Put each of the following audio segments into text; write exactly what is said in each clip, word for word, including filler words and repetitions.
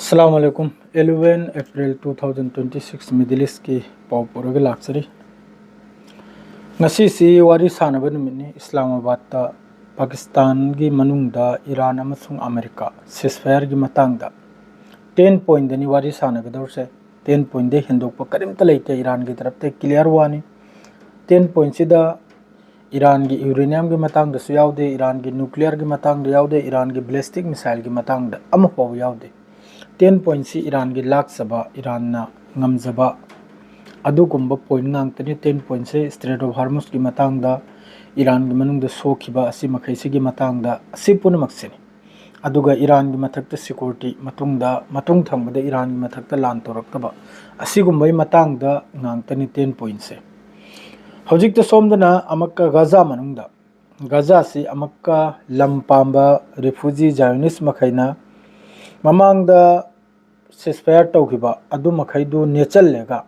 ꯑꯁꯂꯥꯃꯨ ꯑꯂꯥꯏꯀꯨꯝ꯫ Eleven April two thousand twenty six, middle ꯏꯁꯀꯤ ꯄꯥꯎ ꯄꯨꯔꯒ ꯂꯥꯛꯆꯔꯤ꯫ ꯉꯁꯤꯁꯤ ꯋꯥꯔꯤ ꯁꯥꯟꯅꯕ ꯅꯨꯃꯤꯠꯅꯤ꯫ ꯏꯁꯂꯥꯃꯥꯕꯥꯗꯇ ꯄꯥꯀꯤꯁꯇꯥꯟꯒꯤ ꯃꯅꯨꯡꯗ ꯏꯔꯥꯟ ꯑꯃꯁꯨꯡ ꯑꯃꯦꯔꯤꯀꯥ ꯁꯤꯁꯐꯥꯌꯔꯒꯤ ꯃꯇꯥꯡꯗ ꯇꯦꯟ ꯄꯣꯏꯟꯗꯅꯤ ꯋꯥꯔꯤ ꯁꯥꯟꯅꯒꯗꯧꯔꯤꯁꯦ꯫ ꯇꯦꯟ ꯄꯣꯏꯟꯗ ꯍꯦꯟꯗꯣꯛꯄ ꯀꯔꯤꯝꯇ ꯂꯩꯇꯦ꯫ ꯏꯔꯥꯟꯒꯤ ꯇꯔꯞꯇ ꯀ꯭ꯂꯤꯌꯥꯔ ꯋꯥꯅꯤ꯫ ꯇꯦꯟ ꯄꯣꯏꯟꯁꯤꯗ ꯏꯔꯥꯟꯒꯤ ꯌꯨꯔꯦꯅꯤꯌꯝꯒꯤ ꯃꯇꯥꯡꯗꯁꯨ ꯌꯥꯎꯗꯦ, ꯏꯔꯥꯟꯒꯤ ꯅ꯭ꯌꯨꯀ꯭ꯂꯤꯌꯔꯒꯤ ꯃꯇꯥꯡꯗ ꯌꯥꯎꯗꯦ, ꯏꯔꯥꯟꯒꯤ ꯕꯦꯂꯤꯁꯇꯤꯛ ꯃꯤꯁꯥꯏꯜꯒꯤ ꯃꯇꯥꯡꯗ ꯑꯃꯐꯥꯎꯕ ꯌꯥꯎꯗꯦ꯫ ꯇꯦꯟ ꯄꯣꯏꯟꯁꯤ ꯏꯔꯥꯟꯒꯤ ꯂꯥꯛꯆꯕ, ꯏꯔꯥꯟꯅ ꯉꯝꯖꯕ ꯑꯗꯨꯒꯨꯝꯕ ꯄꯣꯏꯟ ꯉꯥꯛꯇꯅꯤ꯫ ꯇꯦꯟ ꯄꯣꯏꯟꯁꯦ ꯏꯁꯇ꯭ꯔꯦꯠ ꯑꯣꯐ ꯍꯥꯔꯃꯨꯁꯀꯤ ꯃꯇꯥꯡꯗ, ꯏꯔꯥꯟꯒꯤ ꯃꯅꯨꯡꯗ ꯁꯣꯛꯈꯤꯕ ꯑꯁꯤ ꯃꯈꯩꯁꯤꯒꯤ ꯃꯇꯥꯡꯗ, ꯑꯁꯤ ꯄꯨꯝꯅꯃꯛꯁꯤꯅꯤ꯫ ꯑꯗꯨꯒ ꯏꯔꯥꯟꯒꯤ ꯃꯊꯛꯇ ꯁꯦꯀ꯭ꯌꯨꯔꯤꯇꯤ, ꯃꯇꯨꯡꯗ, ꯃꯇꯨꯡ ꯊꯪꯕꯗ ꯏꯔꯥꯟꯒꯤ ꯃꯊꯛꯇ ꯂꯥꯟ ꯇꯧꯔꯛꯇꯕ, ꯑꯁꯤꯒꯨꯝꯕꯒꯤ ꯃꯇꯥꯡꯗ ꯉꯥꯛꯇꯅꯤ ꯇꯦꯟ ꯄꯣꯏꯟꯁꯦ꯫ ꯍꯧꯖꯤꯛꯇ ꯁꯣꯝꯗꯅ ꯑꯃꯨꯛꯀ ꯒꯖꯥ ꯃꯅꯨꯡꯗ, ꯒꯖꯥꯁꯤ ꯑꯃꯨꯛꯀ ꯂꯝ ꯄꯥꯝꯕ ꯔꯤꯐ꯭ꯌꯨꯖꯤ ꯖꯥꯏꯑꯣꯅꯤꯁ ꯃꯈꯩꯅ ꯃꯃꯥꯡꯗ ꯁꯤꯁꯐꯥꯌꯔ ꯇꯧꯈꯤꯕ ꯑꯗꯨ ꯃꯈꯩꯗꯨ ꯅꯦꯠꯆꯜꯂꯒ,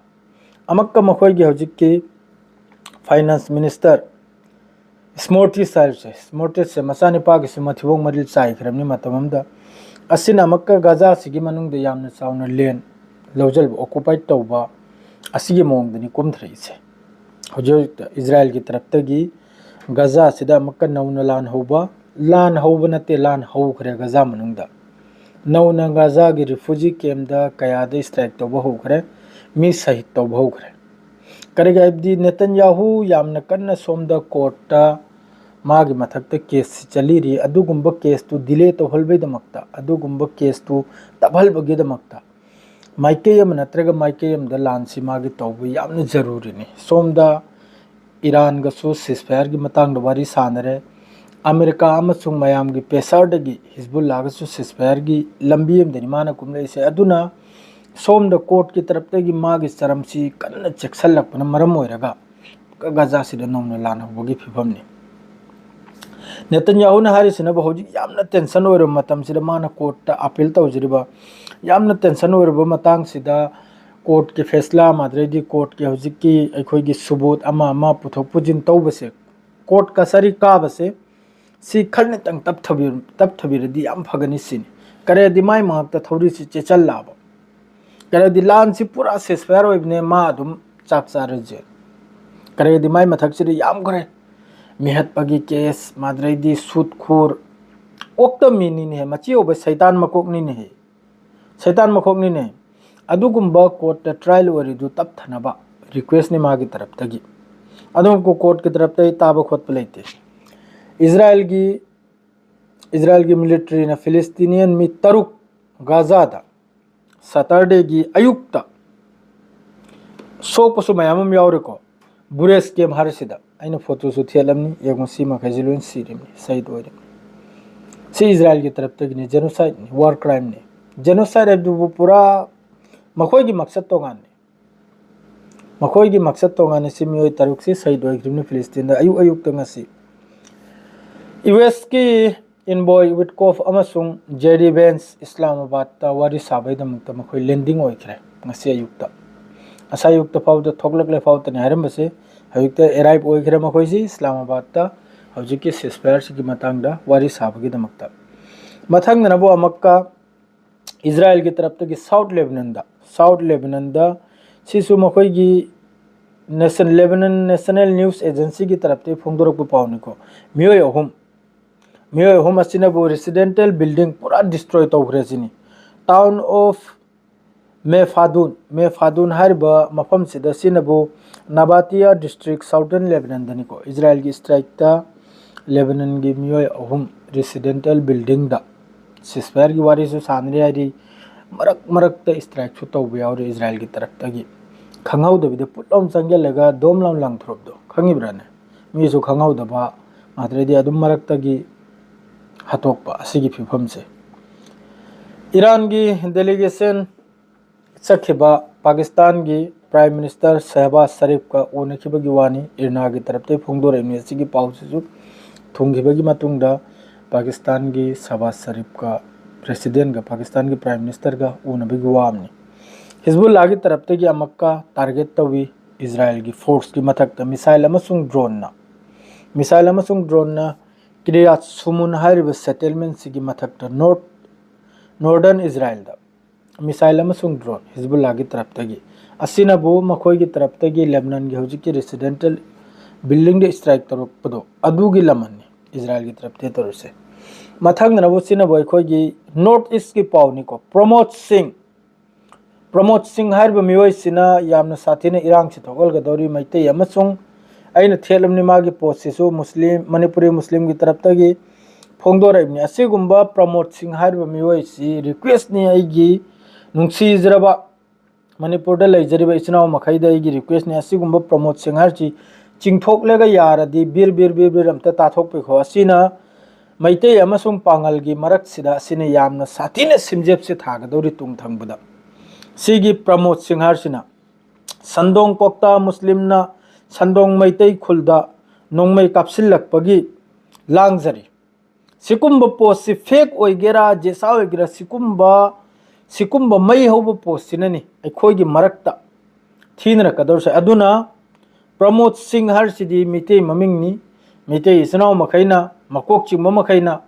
ꯑꯃꯨꯛꯀ ꯃꯈꯣꯏꯒꯤ ꯍꯧꯖꯤꯛꯀꯤ ꯐꯥꯏꯅꯥꯟꯁ ꯃꯤꯅꯤꯁꯇꯔ ꯁ꯭ꯃꯣꯇ꯭ꯔꯤꯁ ꯍꯥꯏꯔꯤꯁꯦ, ꯁ꯭ꯃꯣꯇ꯭ꯔꯤꯁꯁꯦ ꯃꯆꯥꯅꯤꯄꯥꯒꯤꯁꯨ ꯃꯊꯤꯕꯣꯡ ꯃꯔꯤꯜ ꯆꯥꯏꯈ꯭ꯔꯕꯅꯤ ꯃꯇꯝ ꯑꯃꯗ꯫ ꯑꯁꯤꯅ ꯑꯃꯨꯛꯀ ꯒꯖꯥꯁꯤꯒꯤ ꯃꯅꯨꯡꯗ ꯌꯥꯝꯅ ꯆꯥꯎꯅ ꯂꯦꯟ ꯂꯧꯁꯤꯟꯕ, ꯑꯣꯀꯨꯄꯥꯏꯠ ꯇꯧꯕ, ꯑꯁꯤꯒꯤ ꯃꯑꯣꯡꯗꯅꯤ ꯀꯨꯝꯊꯔꯛꯏꯁꯦ꯫ ꯍꯧꯖꯤꯛ ꯍꯧꯖꯤꯛꯇ ꯏꯖꯔꯥꯌꯦꯜꯒꯤ ꯇꯔꯞꯇꯒꯤ ꯒꯖꯥꯁꯤꯗ ꯑꯃꯨꯛꯀ ꯅꯧꯅ ꯂꯥꯟ ꯍꯧꯕ, ꯂꯥꯟ ꯍꯧꯕ ꯅꯠꯇꯦ, ꯂꯥꯟ ꯍꯧꯈ꯭ꯔꯦ ꯒꯖꯥ ꯃꯅꯨꯡꯗ꯫ ꯅꯧꯅ ꯒꯖꯥꯒꯤ ꯔꯤꯐ꯭ꯌꯨꯖꯤ ꯀꯦꯝꯗ ꯀꯌꯥꯗ ꯏꯁꯇ꯭ꯔꯥꯏꯛ ꯇꯧꯕ ꯍꯧꯈ꯭ꯔꯦ, ꯃꯤ ꯁꯍꯤꯗ ꯇꯧꯕ ꯍꯧꯈ꯭ꯔꯦ꯫ ꯀꯔꯤꯒꯤ ꯍꯥꯏꯕꯗꯤ ꯅꯦꯇꯟꯌꯥꯍꯨ ꯌꯥꯝꯅ ꯀꯟꯅ ꯁꯣꯝꯗ ꯀꯣꯔꯠꯇ ꯃꯥꯒꯤ ꯃꯊꯛꯇ ꯀꯦꯁꯁꯤ ꯆꯠꯂꯤꯔꯤ꯫ ꯑꯗꯨꯒꯨꯝꯕ ꯀꯦꯁꯇꯨ ꯗꯤꯂꯦ ꯇꯧꯍꯟꯕꯒꯤꯗꯃꯛꯇ, ꯑꯗꯨꯒꯨꯝꯕ ꯀꯦꯁꯇꯨ ꯇꯞꯍꯟꯕꯒꯤꯗꯃꯛꯇ ꯃꯥꯏꯀꯩ ꯑꯃ ꯅꯠꯇ꯭ꯔꯒ ꯃꯥꯏꯀꯩ ꯑꯃꯗ ꯂꯥꯟꯁꯤ ꯃꯥꯒꯤ ꯇꯧꯕ ꯌꯥꯝꯅ ꯖꯔꯨꯔꯤꯅꯤ꯫ ꯁꯣꯝꯗ ꯏꯔꯥꯟꯒꯁꯨ ꯁꯤꯁꯐꯥꯌꯔꯒꯤ ꯃꯇꯥꯡꯗ ꯋꯥꯔꯤ ꯁꯥꯟꯅꯔꯦ꯫ ꯑꯃꯦꯔꯤꯀꯥ ꯑꯃꯁꯨꯡ ꯃꯌꯥꯝꯒꯤ ꯄ꯭ꯔꯦꯁꯔꯗꯒꯤ ꯍꯤꯖꯕꯨꯜꯂꯥꯒꯁꯨ ꯁꯤꯁꯐꯥꯌꯔꯒꯤ ꯂꯝꯕꯤ ꯑꯃꯗꯅꯤ ꯃꯥꯅ ꯀꯨꯝꯂꯛꯏꯁꯦ꯫ ꯑꯗꯨꯅ ꯁꯣꯝꯗ ꯀꯣꯔꯠꯀꯤ ꯇꯔꯞꯇꯒꯤ ꯃꯥꯒꯤ ꯆꯔꯝꯁꯤ ꯀꯟꯅ ꯆꯦꯛꯁꯤꯜꯂꯛꯄꯅ ꯃꯔꯝ ꯑꯣꯏꯔꯒ ꯒꯖꯥꯁꯤꯗ ꯅꯧꯅ ꯂꯥꯟ ꯍꯧꯕꯒꯤ ꯐꯤꯕꯝꯅꯤ꯫ ꯅꯦꯇꯟꯌꯥꯍꯨꯅ ꯍꯥꯏꯔꯤꯁꯤꯅꯕꯨ ꯍꯧꯖꯤꯛ ꯌꯥꯝꯅ ꯇꯦꯟꯁꯟ ꯑꯣꯏꯔꯕ ꯃꯇꯝꯁꯤꯗ, ꯃꯥꯅ ꯀꯣꯔꯠꯇ ꯑꯄꯤꯜ ꯇꯧꯖꯔꯤꯕ ꯌꯥꯝꯅ ꯇꯦꯟꯁꯟ ꯑꯣꯏꯔꯕ ꯃꯇꯥꯡꯁꯤꯗ, ꯀꯣꯔꯠꯀꯤ ꯐꯦꯁꯂꯥ, ꯃꯗꯨꯗꯩꯗꯤ ꯀꯣꯔꯠꯀꯤ ꯍꯧꯖꯤꯛꯀꯤ ꯑꯩꯈꯣꯏꯒꯤ ꯁꯨꯕꯨꯠ ꯑꯃ ꯑꯃ ꯄꯨꯊꯣꯛ ꯄꯨꯁꯤꯟ ꯇꯧꯕꯁꯦ, ꯀꯣꯔꯠ ꯀꯆꯥꯔꯤ ꯀꯥꯕꯁꯦ, ꯁꯤ ꯈꯔꯅꯤꯇꯪ ꯇꯞꯊꯕꯤ-, ꯇꯞꯊꯕꯤꯔꯗꯤ ꯌꯥꯝ ꯐꯒꯅꯤ ꯁꯤꯅꯤ꯫ ꯀꯔꯦꯗꯤ ꯃꯥꯏ ꯃꯉꯛꯇ ꯊꯧꯔꯤꯁꯤ ꯆꯦꯠꯁꯜꯂꯛꯑꯕ꯫ ꯀꯔꯦꯗꯤ ꯂꯥꯟꯁꯤ ꯄꯨꯔꯥ ceasefire ꯑꯣꯏꯕꯅꯦ, ꯃꯥ ꯑꯗꯨꯝ ꯆꯥꯛ ꯆꯥꯔꯁꯦ꯫ ꯀꯔꯦꯗꯤ ꯃꯥꯏ ꯃꯊꯛꯁꯤꯗ ꯌꯥꯝꯈ꯭ꯔꯦ꯫ ꯃꯤꯍꯠꯄꯒꯤ case, ꯃꯗꯨꯗꯩꯗꯤ ꯁꯨꯠ ꯈꯨꯔ, ꯑꯣꯛꯇ ꯃꯤꯅꯤꯅꯦꯍꯦ, ꯃꯆꯤ ꯑꯣꯏꯕ ꯁꯩꯇꯥꯟ ꯃꯀꯣꯛꯅꯤꯅꯦꯍꯦ꯫ ꯁꯩꯇꯥꯟ ꯃꯀꯣꯛꯅꯤꯅꯦ꯫ ꯑꯗꯨꯒꯨꯝꯕ courtꯇ trial ꯑꯣꯏꯔꯤꯗꯨ ꯇꯞꯊꯅꯕ requestꯅꯤ ꯃꯥꯒꯤ ꯇꯔꯞꯇꯒꯤ꯫ ꯑꯗꯨꯝ courtꯀꯤ ꯇꯔꯞꯇꯒꯤ ꯇꯥꯕ ꯈꯣꯠꯄ ꯂꯩꯇꯦ꯫ ꯏꯖꯔꯥꯏꯜꯒꯤ, ꯏꯖꯔꯥꯏꯜꯒꯤ militaryꯅ Palestinian ꯃꯤ ꯇꯔꯨꯛ ꯒꯥꯖꯥꯗ Saturdayꯒꯤ ꯑꯌꯨꯛꯇ ꯁꯣꯛꯄꯁꯨ ꯃꯌꯥꯝ ꯑꯃ ꯌꯥꯎꯔꯦꯀꯣ꯫ ꯕꯨꯔꯦꯁ camp ꯍꯥꯏꯔꯤꯁꯤꯗ ꯑꯩꯅ photoꯁꯨ ꯊꯦꯠꯂꯝꯅꯤ, ꯌꯦꯡꯉꯨ, ꯁꯤ ꯃꯈꯩꯁꯤ ꯂꯣꯏ ꯁꯤꯔꯤꯕꯅꯤ, ꯁꯍꯤꯗ ꯑꯣꯏꯔꯤꯕꯅꯤ꯫ ꯁꯤ ꯏꯖꯔꯥꯏꯜꯒꯤ ꯇꯔꯞꯇꯒꯤꯅꯤ, genocideni, war crimeꯅꯤ꯫ Genocide ꯍꯥꯏꯕꯗꯨꯕꯨ ꯄꯨꯔꯥ ꯃꯈꯣꯏꯒꯤ ꯃꯛꯁꯠ ꯇꯣꯉꯥꯟꯅꯤ꯫ ꯃꯈꯣꯏꯒꯤ ꯃꯛꯁꯠ ꯇꯣꯉꯥꯟꯅꯤ꯫ ꯁꯤ ꯃꯤꯑꯣꯏ ꯇꯔꯨꯛꯁꯤ ꯁꯍꯤꯗ ꯑꯣꯏꯈ꯭ꯔꯤꯕꯅꯤ Palestineꯗ ꯑꯌꯨꯛ ꯑꯌꯨꯛꯇ ꯉꯁꯤ꯫ USꯀꯤ Envoy Witkoff ꯑꯃꯁꯨꯡ JD Vance ꯏꯁꯂꯥꯃꯥꯕꯥꯗꯇ ꯋꯥꯔꯤ ꯁꯥꯕꯒꯤꯗꯃꯛꯇ ꯃꯈꯣꯏ landing ꯑꯣꯏꯈ꯭ꯔꯦ ꯉꯁꯤ ꯑꯌꯨꯛꯇ꯫ ꯉꯁꯥꯏ ꯑꯌꯨꯛꯇ ꯐꯥꯎꯗ ꯊꯣꯛꯂꯛꯂꯦ ꯐꯥꯎꯗꯅꯤ ꯍꯥꯏꯔꯝꯕꯁꯦ, ꯍꯧꯖꯤꯛꯇ arrive ꯑꯣꯏꯈ꯭ꯔꯦ ꯃꯈꯣꯏꯁꯤ ꯏꯁꯂꯥꯃꯥꯕꯥꯗꯇ ꯍꯧꯖꯤꯛꯀꯤ ceasefireꯁꯤꯒꯤ ꯃꯇꯥꯡꯗ ꯋꯥꯔꯤ ꯁꯥꯕꯒꯤꯗꯃꯛꯇ꯫ ꯃꯊꯪꯗꯅꯕꯨ ꯑꯃꯨꯛꯀ ꯏꯖꯔꯥꯏꯜꯒꯤ ꯇꯔꯞꯇꯒꯤ South Lebanonꯗ, South Lebanonꯗ ꯁꯤꯁꯨ ꯃꯈꯣꯏꯒꯤ Nation, Lebanon National News Agencyꯒꯤ ꯇꯔꯞꯇꯒꯤ ꯐꯣꯡꯗꯣꯔꯛꯄ ꯄꯥꯎꯅꯤꯀꯣ꯫ ꯃꯤꯑꯣꯏ ꯑꯍꯨꯝ, ꯃꯤꯑꯣꯏ ꯑꯍꯨꯝ ꯑꯁꯤꯅꯕꯨ residential building ꯄꯨꯔꯥ destroy ꯇꯧꯈ꯭ꯔꯦ ꯁꯤꯅꯤ꯫ Town of Mefadun, Mefadun ꯍꯥꯏꯔꯤꯕ ꯃꯐꯝꯁꯤꯗ ꯁꯤꯅꯕꯨ Nabatea District, Southern Lebanonꯗꯅꯤꯀꯣ꯫ ꯏꯖꯔꯥꯏꯜꯒꯤ strikeꯇ Lebanonꯒꯤ ꯃꯤꯑꯣꯏ ꯑꯍꯨꯝ residential buildingꯗ, ceasefireꯒꯤ ꯋꯥꯔꯤꯁꯨ ꯁꯥꯟꯅꯔꯤ ꯍꯥꯏꯔꯤ, ꯃꯔꯛ ꯃꯔꯛꯇ strikeꯁꯨ ꯇꯧꯕ ꯌꯥꯎꯔꯤ ꯏꯖꯔꯥꯏꯜꯒꯤ ꯇꯔꯞꯇꯒꯤ꯫ ꯈꯪꯍꯧꯗꯕꯤꯗ ꯄꯨꯠ ꯂꯥꯎꯅ ꯆꯪꯁꯤꯜꯂꯒ ꯗꯣꯝ ꯂꯥꯎꯅ ꯂꯪꯊꯣꯔꯛꯄꯗꯣ ꯈꯪꯉꯤꯕ꯭ꯔꯥꯅꯦ? ꯃꯤꯁꯨ ꯈꯪꯍꯧꯗꯕ, ꯅꯠꯇ꯭ꯔꯗꯤ ꯑꯗꯨꯝ ꯃꯔꯛꯇꯒꯤ ꯍꯥꯠꯇꯣꯛꯄ ꯑꯁꯤꯒꯤ ꯐꯤꯕꯝꯁꯦ꯫ ꯏꯔꯥꯟꯒꯤ delegation ꯆꯠꯈꯤꯕ ꯄꯥꯀꯤꯁꯇꯥꯟꯒꯤ Prime Minister ꯁꯦꯍꯕꯥꯖ ꯁꯔꯤꯐꯀ ꯎꯅꯈꯤꯕꯒꯤ ꯋꯥꯅꯤ, ꯏꯔꯅꯥꯒꯤ ꯇꯔꯞꯇꯒꯤ ꯐꯣꯡꯗꯣꯔꯛꯏꯕꯅꯤ꯫ ꯑꯁꯤꯒꯤ ꯄꯥꯎꯁꯤꯁꯨ ꯊꯨꯡꯈꯤꯕꯒꯤ ꯃꯇꯨꯡꯗ ꯄꯥꯀꯤꯁꯇꯥꯟꯒꯤ ꯁꯍꯕꯥꯖ ꯁꯔꯤꯐꯀ Presidentꯒ ꯄꯥꯀꯤꯁꯇꯥꯟꯒꯤ Prime Ministerꯒ ꯎꯅꯕꯒꯤ ꯋꯥ ꯑꯃꯅꯤ꯫ ꯍꯤꯖꯕꯨꯜꯂꯥꯒꯤ ꯇꯔꯞꯇꯒꯤ ꯑꯃꯨꯛꯀ target ꯇꯧꯏ ꯏꯖꯔꯥꯏꯜꯒꯤ forceꯀꯤ ꯃꯊꯛꯇ missile ꯑꯃꯁꯨꯡ droneꯅ꯫ Missile ꯑꯃꯁꯨꯡ droneꯅ ꯀ꯭ꯔꯤꯌꯥꯠ ꯁꯨꯃꯨꯟ ꯍꯥꯏꯔꯤꯕ settlementꯁꯤꯒꯤ ꯃꯊꯛꯇ, North ꯅꯣꯔꯗꯔꯟ ꯏꯖꯔꯥꯏꯜꯗ ꯃꯤꯁꯥꯏꯜ ꯑꯃꯁꯨꯡ ꯗ꯭ꯔꯣꯟ ꯍꯤꯖꯕꯨꯜꯂꯥꯒꯤ ꯇꯔꯞꯇꯒꯤ, ꯑꯁꯤꯅꯕꯨ ꯃꯈꯣꯏꯒꯤ ꯇꯔꯞꯇꯒꯤ ꯂꯦꯕꯅꯟꯒꯤ ꯍꯧꯖꯤꯛꯀꯤ ꯔꯦꯁꯤꯗꯦꯟꯇꯦꯜ ꯕꯤꯜꯗꯤꯡꯗ ꯏꯁꯇ꯭ꯔꯥꯏꯛ ꯇꯧꯔꯛꯄꯗꯣ ꯑꯗꯨꯒꯤ ꯂꯃꯟꯅꯤ ꯏꯖꯔꯥꯏꯜꯒꯤ ꯇꯔꯞꯇꯒꯤ ꯇꯧꯔꯤꯁꯦ꯫ ꯃꯊꯪꯗꯅꯕꯨ ꯁꯤꯅꯕꯨ ꯑꯩꯈꯣꯏꯒꯤ ꯅꯣꯔꯠ ꯏꯁꯀꯤ ꯄꯥꯎꯅꯤꯀꯣ꯫ ꯄ꯭ꯔꯃꯣꯗ ꯁꯤꯡ, ꯄ꯭ꯔꯃꯣꯗ ꯁꯤꯡ ꯍꯥꯏꯔꯤꯕ ꯃꯤꯑꯣꯏꯁꯤꯅ ꯌꯥꯝꯅ ꯁꯥꯊꯤꯅ ꯏꯔꯥꯡꯁꯤ ꯊꯣꯛꯍꯟꯒꯗꯧꯔꯤ꯫ ꯃꯩꯇꯩ ꯑꯃꯁꯨꯡ, ꯑꯩꯅ ꯊꯦꯠꯂꯕꯅꯤ ꯃꯥꯒꯤ ꯄꯣꯁꯁꯤꯁꯨ, ꯃꯨꯁꯂꯤꯝ, ꯃꯅꯤꯄꯨꯔꯤ ꯃꯨꯁꯂꯤꯝꯒꯤ ꯇꯔꯞꯇꯒꯤ ꯐꯣꯡꯗꯣꯔꯛꯏꯕꯅꯤ꯫ ꯑꯁꯤꯒꯨꯝꯕ ꯄ꯭ꯔꯃꯣꯗ ꯁꯤꯡ ꯍꯥꯏꯔꯤꯕ ꯃꯤꯑꯣꯏꯁꯤ ꯔꯤꯀ꯭ꯋꯦꯁꯅꯤ, ꯑꯩꯒꯤ ꯅꯨꯡꯁꯤꯖꯔꯕ ꯃꯅꯤꯄꯨꯔꯗ ꯂꯩꯖꯔꯤꯕ ꯏꯆꯤꯟ ꯏꯅꯥꯎ ꯃꯈꯩꯗ ꯑꯩꯒꯤ ꯔꯤꯀ꯭ꯋꯦꯁꯅꯤ꯫ ꯑꯁꯤꯒꯨꯝꯕ ꯄ꯭ꯔꯃꯣꯗ ꯁꯤꯡ ꯍꯥꯏꯔꯤꯁꯤ ꯆꯤꯡꯊꯣꯛꯂꯒ ꯌꯥꯔꯗꯤ ꯕꯤꯔ ꯕꯤꯔ ꯕꯤꯔ ꯕꯤꯔ ꯑꯝꯇ ꯇꯥꯊꯣꯛꯄꯤꯈꯣ꯫ ꯑꯁꯤꯅ ꯃꯩꯇꯩ ꯑꯃꯁꯨꯡ ꯄꯥꯉꯜꯒꯤ ꯃꯔꯛꯁꯤꯗ ꯑꯁꯤꯅ ꯌꯥꯝꯅ ꯁꯥꯊꯤꯅ ꯁꯤꯝꯖꯦꯞꯁꯦ ꯊꯥꯒꯗꯧꯔꯤ ꯇꯨꯡ ꯊꯪꯕꯗ꯫ ꯁꯤꯒꯤ ꯄ꯭ꯔꯃꯣꯗ ꯁꯤꯡ ꯍꯥꯏꯔꯤꯁꯤꯅ ꯁꯟꯗꯣꯡ ꯀꯣꯛꯇꯥ ꯃꯨꯁꯂꯤꯝꯅ ꯁꯟꯗꯣꯡ ꯃꯩꯇꯩ ꯈꯨꯜꯗ ꯅꯣꯡꯃꯩ ꯀꯥꯞꯁꯤꯜꯂꯛꯄꯒꯤ ꯂꯥꯡꯖꯔꯤ꯫ ꯁꯤꯒꯨꯝꯕ ꯄꯣꯁꯁꯤ ꯐꯦꯛ ꯑꯣꯏꯒꯦꯔꯥ, ꯖꯦꯁꯥ ꯑꯣꯏꯒꯦꯔꯥ, ꯁꯤꯒꯨꯝꯕ, ꯁꯤꯒꯨꯝꯕ ꯃꯩ ꯍꯧꯕ ꯄꯣꯁꯁꯤꯅꯅꯤ ꯑꯩꯈꯣꯏꯒꯤ ꯃꯔꯛꯇ ꯊꯤꯅꯔꯛꯀꯗꯧꯔꯤꯁꯦ꯫ ꯑꯗꯨꯅ ꯄ꯭ꯔꯃꯣꯗ ꯁꯤꯡ ꯍꯥꯏꯔꯤꯁꯤꯗꯤ ꯃꯤꯇꯩ ꯃꯃꯤꯡꯅꯤ, ꯃꯤꯇꯩ ꯏꯆꯤꯟ ꯏꯅꯥꯎ ꯃꯈꯩꯅ, ꯃꯀꯣꯛ ꯆꯤꯡꯕ ꯃꯈꯩꯅ,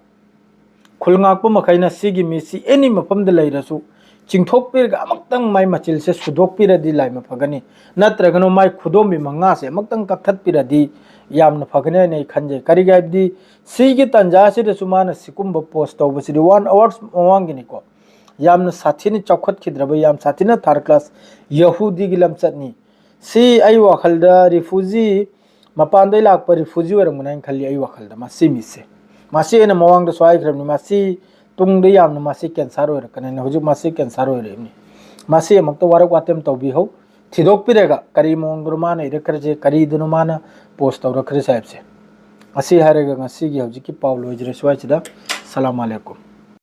ꯈꯨꯜ ꯉꯥꯛꯄ ꯃꯈꯩꯅ ꯁꯤꯒꯤ ꯃꯤꯁꯤ ꯑꯦꯅꯤ ꯃꯐꯝꯗ ꯂꯩꯔꯁꯨ ꯆꯤꯡꯊꯣꯛꯄꯤꯔꯒ ꯑꯃꯨꯛꯇꯪ ꯃꯥꯏ ꯃꯆꯤꯜꯁꯦ ꯁꯨꯗꯣꯛꯄꯤꯔꯗꯤ ꯂꯥꯏꯃ ꯐꯒꯅꯤ, ꯅꯠꯇ꯭ꯔꯒꯅ ꯃꯥꯏ ꯈꯨꯗꯣꯝꯕꯤ ꯃꯉꯥꯁꯦ ꯑꯃꯨꯛꯇꯪ ꯀꯛꯊꯠꯄꯤꯔꯗꯤ ꯌꯥꯝꯅ ꯐꯒꯅꯤ ꯍꯥꯏꯅ ꯑꯩ ꯈꯟꯖꯩ꯫ ꯀꯔꯤꯒꯤ ꯍꯥꯏꯕꯗꯤ ꯁꯤꯒꯤ ꯇꯥꯟꯖꯥꯁꯤꯗꯁꯨ ꯃꯥꯅ ꯁꯤꯒꯨꯝꯕ ꯄꯣꯁ ꯇꯧꯕꯁꯤꯗꯤ ꯋꯥꯟ ꯑꯋꯥꯔꯁ ꯃꯃꯥꯡꯒꯤꯅꯤꯀꯣ꯫ ꯌꯥꯝꯅ ꯁꯥꯊꯤꯅ ꯆꯥꯎꯈꯠꯈꯤꯗ꯭ꯔꯕ, ꯌꯥꯝ ꯁꯥꯊꯤꯅ ꯊꯥꯔꯗ ꯀ꯭ꯂꯥꯁ ꯌꯍꯨꯗꯤꯒꯤ ꯂꯝꯆꯠꯅꯤ꯫ ꯁꯤ ꯑꯩ ꯋꯥꯈꯜꯗ ꯔꯤꯐ꯭ꯌꯨꯖꯤ, ꯃꯄꯥꯟꯗꯩ ꯂꯥꯛꯄ ꯔꯤꯐ꯭ꯌꯨꯖꯤ ꯑꯣꯏꯔꯝꯒꯅꯤ ꯍꯥꯏꯅ ꯈꯜꯂꯤ ꯑꯩ ꯋꯥꯈꯜꯗ꯫ ꯃꯁꯤ ꯃꯤꯁꯦ, ꯃꯁꯤ ꯑꯩꯅ ꯃꯃꯥꯡꯗꯁꯨ ꯍꯥꯏꯈ꯭ꯔꯕꯅꯤ, ꯃꯁꯤ ꯇꯨꯡꯗ ꯌꯥꯝꯅ ꯃꯁꯤ ꯀꯦꯟꯁꯔ ꯑꯣꯏꯔꯛꯀꯅꯤ ꯍꯥꯏꯅ꯫ ꯍꯧꯖꯤꯛ ꯃꯁꯤ ꯀꯦꯟꯁꯔ ꯑꯣꯏꯔꯛꯏꯕꯅꯤ꯫ ꯃꯁꯤ ꯑꯃꯨꯛꯇ ꯋꯥꯔꯛ ꯋꯥꯇꯦꯝ ꯇꯧꯕꯤꯍꯧ, ꯊꯤꯗꯣꯛꯄꯤꯔꯒ ꯀꯔꯤ ꯃꯑꯣꯡꯗꯅꯣ ꯃꯥꯅ ꯏꯔꯛꯈ꯭ꯔꯤꯁꯦ, ꯀꯔꯤꯗꯅꯣ ꯃꯥꯅ ꯄꯣꯁ ꯇꯧꯔꯛꯈ꯭ꯔꯤꯁꯦ ꯍꯥꯏꯕꯁꯦ꯫ ꯑꯁꯤ ꯍꯥꯏꯔꯒ ꯉꯁꯤꯒꯤ ꯍꯧꯖꯤꯛꯀꯤ ꯄꯥꯎ ꯂꯣꯏꯖꯔꯦ ꯁ꯭ꯋꯥꯏꯁꯤꯗ꯫ ꯁꯂꯥꯝ ꯑꯂꯩꯀꯨꯝ꯫